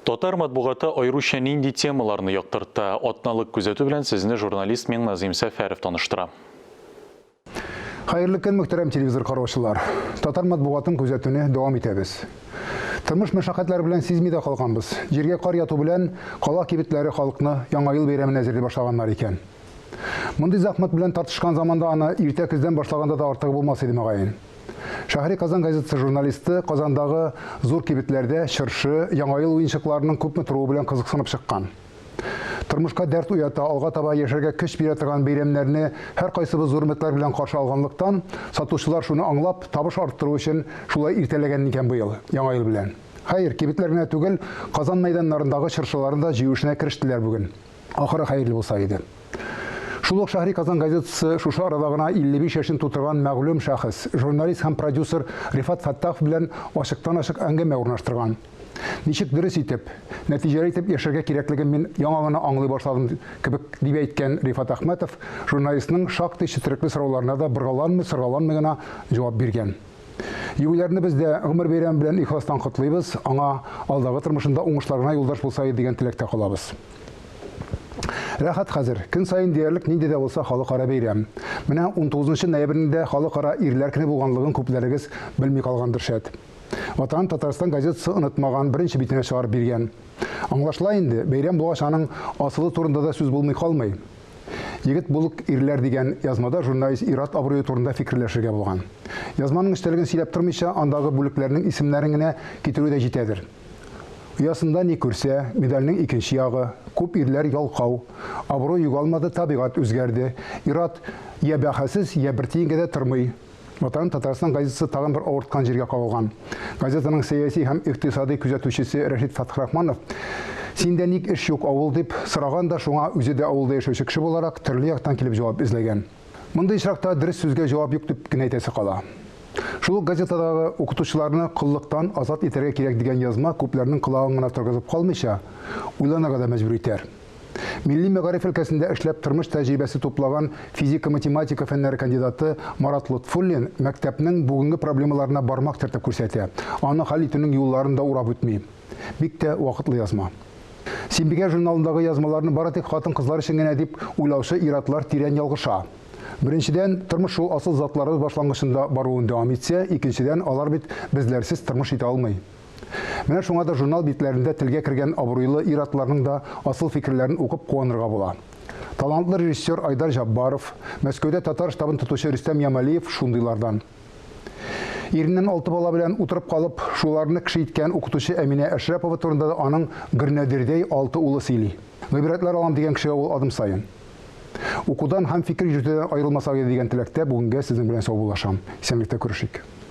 Татар матбугаты аеруча нинди темаларны яктырта? Атналык күзәтү белән сезне журналист Миңназыйм Сәфәров таныштыра. Хәерле көн, мөхтәрәм телевизор караучылар. Татар матбугатын күзәтүне дәвам итәбез. Тормыш мәшәкатьләре белән сизми дә калганбыз. Җиргә кар яту белән кала кибетләре халыкны Яңа ел бәйрәменә әзерли башлаганнар икән. Мондый захмат белән тартышкан заманда аны иртә көздән башлаганда да артыгы булмас иде мөгаен. Шәһри Казан газетасы журналисты Казандагы зур кибетләрдә чыршы, Яңа ел уенчыкларының күпме торуы белән кызыксынып чыккан. Тормышка дәрт уята, алга таба яшәргә көч бирә торган бәйрәмнәрне һәркайсыбыз зур өметләр белән каршы алганлыктан, сатучылар шуны аңлап, табыш арттыру өчен шулай иртәләгән икән быел Яңа ел белән. Хәер, кибетләр генә түгел, Казан мәйданнарындагы чыршыларны да җыю эшенә керештеләр бүген. Ахыры хәерле булса иде. Шул ук Шәһри Казан газетасы шушы арада гына 55 яшен тутырган мәгълүм шәхес, журналист һәм продюсер Рифат Фәттахов белән ачыктан-ачык әңгәмә урнаштырган. Ничек дөрес итеп, нәтиҗәле итеп яшәргә кирәклеген мин яңа гына аңлый башладым кебек, дип әйткән Рифат Әхмәтов, журналистның шактый четерекле сорауларына да боргаланмый-сыргаланмый гына җавап биргән. Юбилярны без дә гомер бәйрәме белән ихластан котлыйбыз, аңа алдагы тормышында уңышлар гына юлдаш булса иде дигән теләктә калабыз. Рәхәт хәзер. Көн саен диярлек нинди дә булса халыкара бәйрәм. Менә 19 ноябрьнең дә халыкара ирләр көне булганлыгын күпләрегез белми калгандыр шәт. Ватан Татарстан газетасы онытмаган, беренче битенә чыгарып биргән. Аңлашыла инде, бәйрәм булгач аның асылы турында да сүз булмый калмый. Егет булык ирләр дигән язмада журналист ир-ат абруе турында фикерләшергә булган. Язманың эчтәлеген сөйләп тормыйча, андагы бүлекләрнең исемнәрен генә китерү дә җитәдер. Оясында ни күрсә, медальнең икенче ягы, күп ирләр ялкау. Абруй югалмады, табигать үзгәрде. Ир-ат йә бәһасез, йә бер тиенгә дә тормый. Ватаным Татарстан газетасы тагын бер авырткан җиргә кагылган. Газетаның сәяси һәм икътисади күзәтүчесе Рәшит Фәтхрахманов Синдә ник эш юк, авыл дип сораган да, шуңа үзе дә авылда яшәүче кеше буларак, төрле яктан килеп җавап эзләгән. Мондый очракта дөрес сүзгә җавап юк дип кенә әйтәсе кала. Шул ук газетадагы Укытучыларны коллыктан азат итәргә кирәк дигән язма күпләрнең колагын гына торгызып калмыйча, уйланырга да мәҗбүр итәр. Милли мәгариф өлкәсендә эшләп тормыш тәҗрибәсе туплаган физика-математика фәннәре кандидаты Марат Лотфуллин мәктәпнең бүгенге проблемаларына бармак төртеп күрсәтә, аны хәл итүнең юлларын да урап үтми. Бик тә вакытлы язма. Симбикә журналындагы язмаларны бары тик хатын-кызлар өчен генә дип уйлаучы ир-атлар тирән ялгыша. Беренчедән, тормыш шул асыл затларыбыз башлангычында баруын дәвам итсә, икенчедән, алар бит безләрсез тормыш итә алмый. Менә шуңа да журнал битләрендә телгә кергән абруйлы ир-атларның да асыл фикерләрен укып куанырга була. Талантлы режиссер Айдар Җаббаров, Мәскәүдә татар штабын тотучы Рөстәм Ямалиев шундыйлардан. Иреннән алты бала белән утырып калып, шуларны кеше иткән укытучы Әминә Әшрәпова турында да аның гөрнәдердәй алты улы сөйли. Гыйбрәтләр алам дигән кешегә ул адым саен. Укудан һәм фикер йөртүдән аерылмасак иде дигән теләктә бүгенгә сезнең белән саубуллашам. Исәнлектә күрешик.